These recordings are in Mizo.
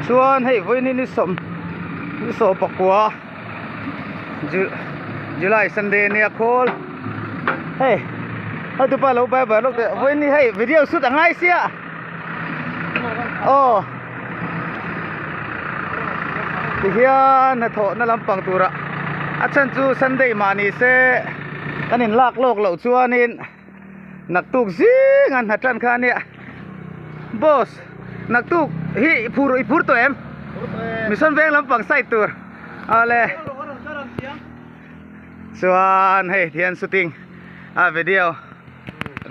Chuan hei vawiin hi ni sawm ni sawm pakua July Sunday ania khawl hei hotupa lo bai bai lawk teh vawiin hi hei video shoot a ngai sia aw tihian hnathawhna lampang turah a chhan chu Sunday mah ni se kan in lak lawk loh chuanin. Naktuk zing an hna tan kha ania boss naktuk hi i phur i phur tawh em mission veng lampang side tur awle chuan hei thian shooting a video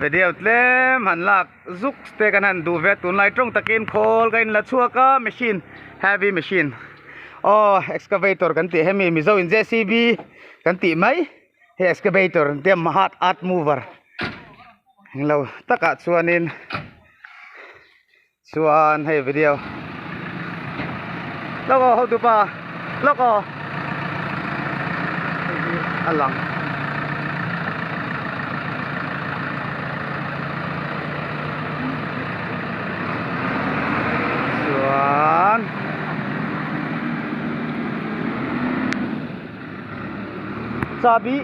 video tlem han lak zuk te kan han duh ve tunlai tawng takin khawl ka inla chhuak a machine heavy machine aw excavator kan tih hemi mizo in jcb kan tih mai. Hei excavator te hard earth mover englo takah chuanin chuan hei video lawk aw hotupa lawk aw hei hi a lang. Chuan. Chabi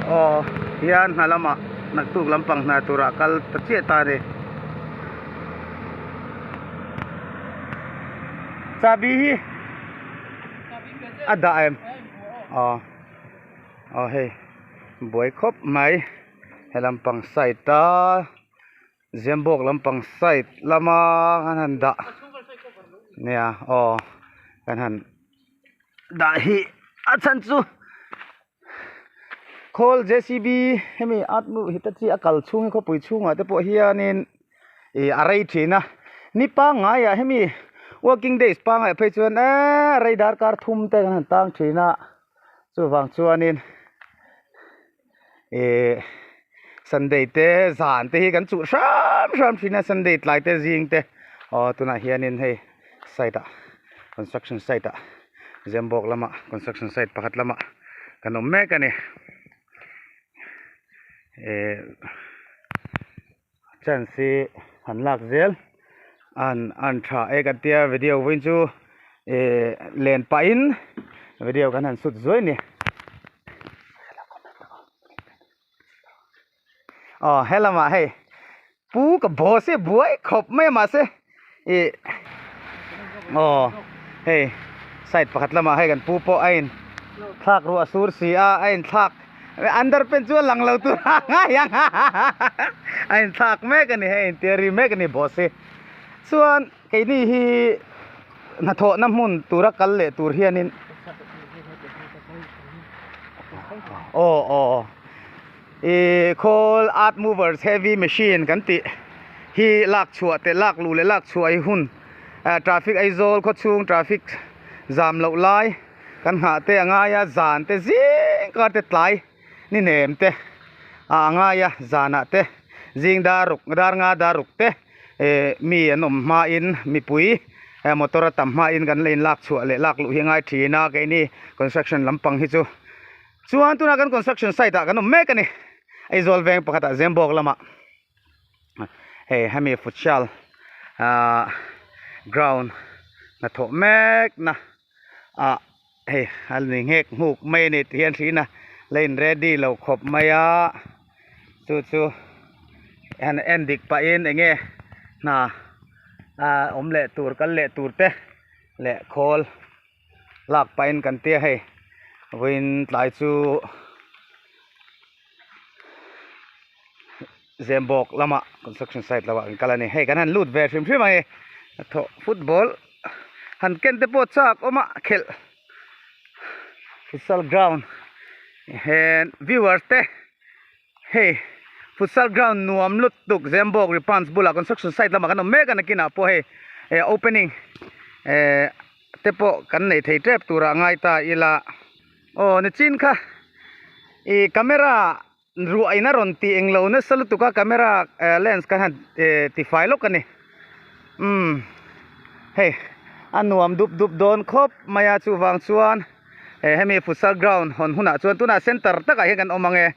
aw hian hna lamah naktuk lampang hna turah kal ta chiah ta a ni. Chabi hi a dah em? Aw aw hei buai khawp mai he lampang side a Zembawk lampang side lama kan han dah nia aw kan han. Dah hi a chhan chu khawl jcb hemi at nu hi te chi a kal chhung hi khawpui chhungah te pawh hianin ih a rei thin a ni pangngaiah hemi working days pangngaiah phei chuan eee rei darkar thum te kan han tang thin a chuvang chuanin ih sunday te zan te hi kan chuh hram hram thin a sunday tlai te zing te aw tunah hianin hei side ah construction site ah Zembawk lamah construction site pakhat lamah kan awm mek a ni eh chance hi han lak zel an an tha e kan tia video vawiin chu eh len pahin video kan han sut zuai a ni. Aw helamah hei pu ka boss hi buai khawp mai a mahse ih aw hei side pakhat lamah hei kan pu pawh a in thlak ruah sur si a a in thlak underpant chu a lang lo tur a ngai ang a in thlak mek a ni hei a in tia ri mek a ni boss hi chuan keini hi hnathawhna hmun tura kal leh tur hianin aw aw. Ih khawl earth movers heavy machine kan tih hi lak chhuah teh lak luh leh lak chhuah hi hun ah traffic Aizawl khaw chhung traffic zam loh lai kan nghah te a ngai a zan te zing kar te tlai ni nem te ah a ngai a zanah te zing dar ruk dar nga dar ruk te eh mi an awm hmain mipui eh motor a tam hmain kan la in lak chhuah leh lak luh hi a ngai thin a keini construction lampang hi chu. Chuan tunah kan construction site ah kan awm mek a ni Aizawl veng pakhat ah Zembawk lamah hei hemi futsal ah ground hnathawh mek na ah hei a ni nghek nghuk mai a ni tih hian hrihna la in ready lo khawp mai a chu chu han en dik pahin eng nge hna ah awm leh tur kal leh tur te leh khawl. Lak pahin kan tia hei vawiin tlai chu Zembawk lamah construction site lamah kan kal a ni hei kan han lut ve hrim hrim a hei thawh football han ken te pawh chak awm a khelh futsal ground hen viewers te hei futsal ground nuam lut tuk Zembawk Ripans bulah construction site lamah kan awm mek a nakinah pawh hei eh opening eh. Te pawh kan nei thei tep turah ngai ta ila. Aw nichin kha ih camera ruah in a rawn tih englo nasa lutuk a camera lens kha han ti fai lawk a ni. Umm hei a nuam dup dup dawn khawp mai a chuvang chuan hemi futsal ground hawn hunah chuan tunah center takah hian kan awm ang e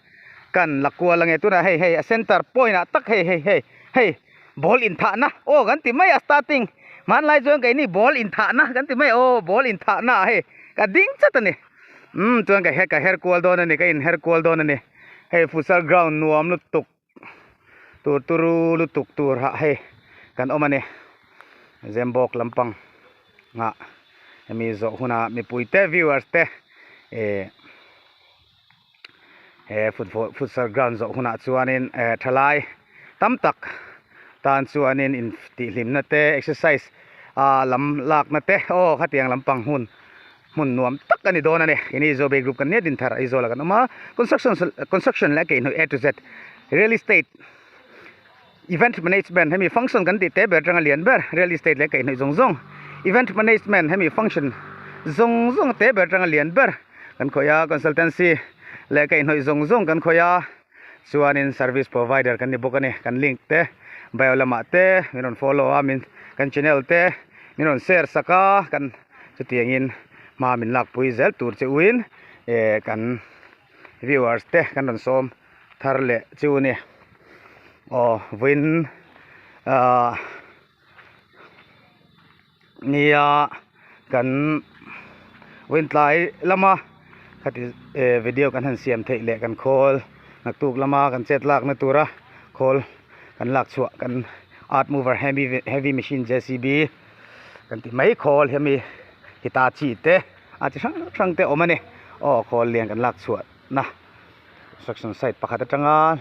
kan la kual ang e tunah hei hei a center point ah tak hei hei hei hei ball inthahna aw kan ti mai a starting. Hmanlai chuan keini ball inthahna kan ti mai a aw ball inthahna ah hei ka ding chat a ni. Umm chuan ka ka her kual dawn a ni ka in her kual dawn a ni. Hei futsal ground nuam lutuk tur turu lutuk tur ah hei kan awm a ni. Zembawk lampang ah hemi zawh hunah mipui te viewers te eh he football futsal ground zawh hunah chuanin eh thalai tam tak tan chuanin in tihhlimna te exercise ah lam lakna te aw khatiang lampang hun hmun nuam tak a ni dawn a ni keini Zobe group kan nia din thar Aizawl ah kan awm a construction construction leh a keihhnawih a to z real estate Event management hemi function kan tih te ber atanga lian ber real estate leh kaihhnawih zawng zawng event management hemi function zawng zawng te ber atanga lian ber kan khawih a consultancy leh kaihhnawih zawng zawng kan khawih a chuanin service provider kan ni bawk a ni kan link te bio lamah te min rawn follow a min kan channel te min rawn share sak a kan chutiangin hma min lakpui zel tur che uin eh kan viewers te kan rawn sawm. Thar leh chu ni aw vawiin ah nia kan vawiin tlai lama khati eh video kan han siam theih leh kan khawl naktuk lama kan chet lakna tura khawl kan lak chhuah kan earth mover heavy heavy machine J C B kan ti mai khawl hemi hitachi te a chi hrang hrang te awm a ni aw khawl lian kan lak chhuah na. Construction site pakhat atanga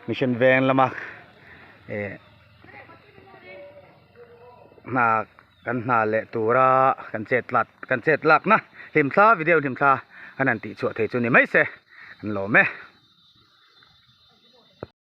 mission veng lama eh hna kan hna leh tura kan chet lat kan chet lakna hlimthla video hlimthla kan han tih chhuah thei chu ni mai se kan lawm e.